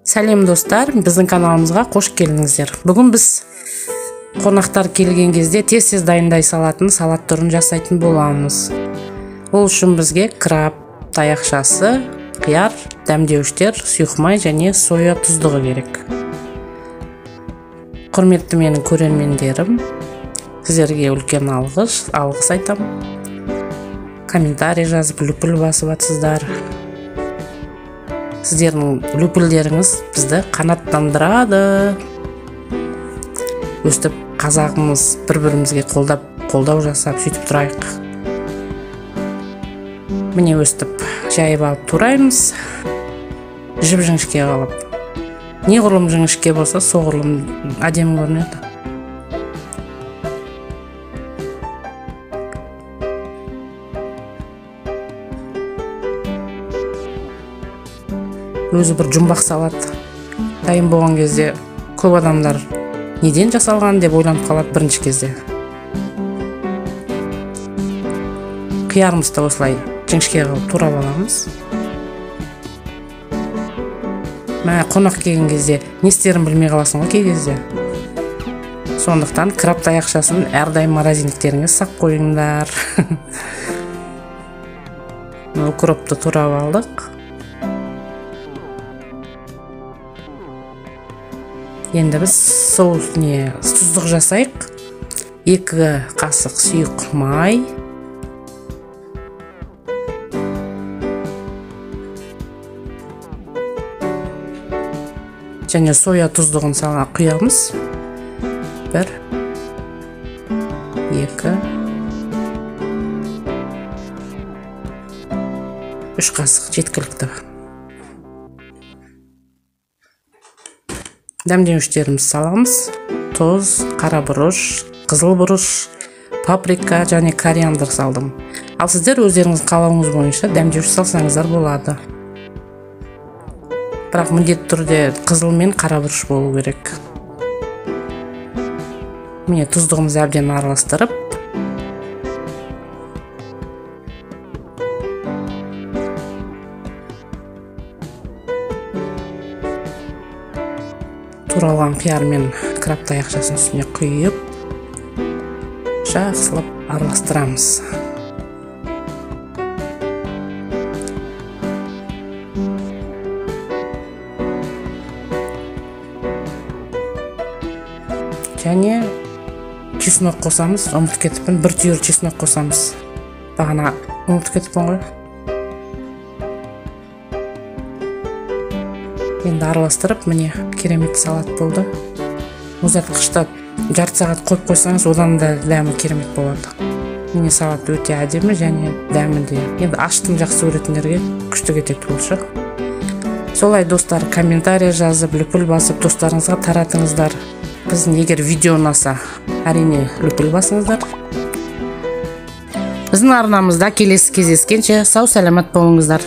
Сәлем достар, біздің каналымызға қош келдіңіздер. Бүгін біз қонақтар келген кезде тез-тез дайындай салатын салат түрін жасайтын боламыз. Ол үшін бізге краб таяқшасы, қияр, дәмдеуіштер, сұйық май және соя тұздығы керек. Құрметті менің көрермендерім, сіздерге үлкен алғыс айтамын. Комментарий жазып, лүпіл басып атсыздар. Сіздердің лүпілдеріңіз бізді қанаттандырады. Өстіп қазағымыз бір-бірімізге қолдау жасап сөйтіп тұрайық. Міне өстіп жайып алып тураймыз. Жіп жіңішке қылып. Неғұрлым жіңішке болса, соғұрлым әдемі көрінеді. Өзі бір жұмбақ салат. Дайын болған кезде көп адамдар неден жасалған деп ойланып қалады бірінші кезде. Қиярымызды осылай жіңішке қылып турап аламыз. Мә, қонақ келген кезде не істерін білмей қаласың ғой кей кезде. Сондықтан краб таяқшасын әрдайым морозильниктеріңе сақ қойыңдар. Укропты турап алдық. Енді біз соус тұздық жасайық. 2 қасық сұйық май. Және соя тұздығын сала құямыз. 1 2 3 қасық жеткілікті. Дәмдеуіштерімізді саламыз. Тұз, қара бұрыш, қызыл бұрыш, паприка және кориандр салдым. Ал сіздер өздеріңіз қалауыңыз бойынша дәмдеуіш салсаңыздар болады. Бірақ міндетті түрде қызыл мен қара бұрыш болу керек. Міне тұздығымызды әбден араластырып, туралған қияр мен краб таяқшасын үстіне құйып, жақсылап араластырамыз. Және чеснок қосамыз. Ұмытып кетіппін, бір түйір чеснок қосамыз. Бағана ұмытып кетіппін ғой. Енді араластырып, міне керемет салат болды. Мұздатқышта жарты сағат қойып қойсаңыз, одан да дәмі керемет болады. Міне салат өте әдемі және дәмі де. Енді аштым жақсы көретіндерге күшті кетеді бұл шы. Солай достар, комментарий жазып, лүпіл басып, достарыңызға таратыңыздар. Біздің егер видео ұнаса, әрине лүпіл басыңыздар. Біздің арнамызда келесі кездескенше сау сәлемет болыңыздар.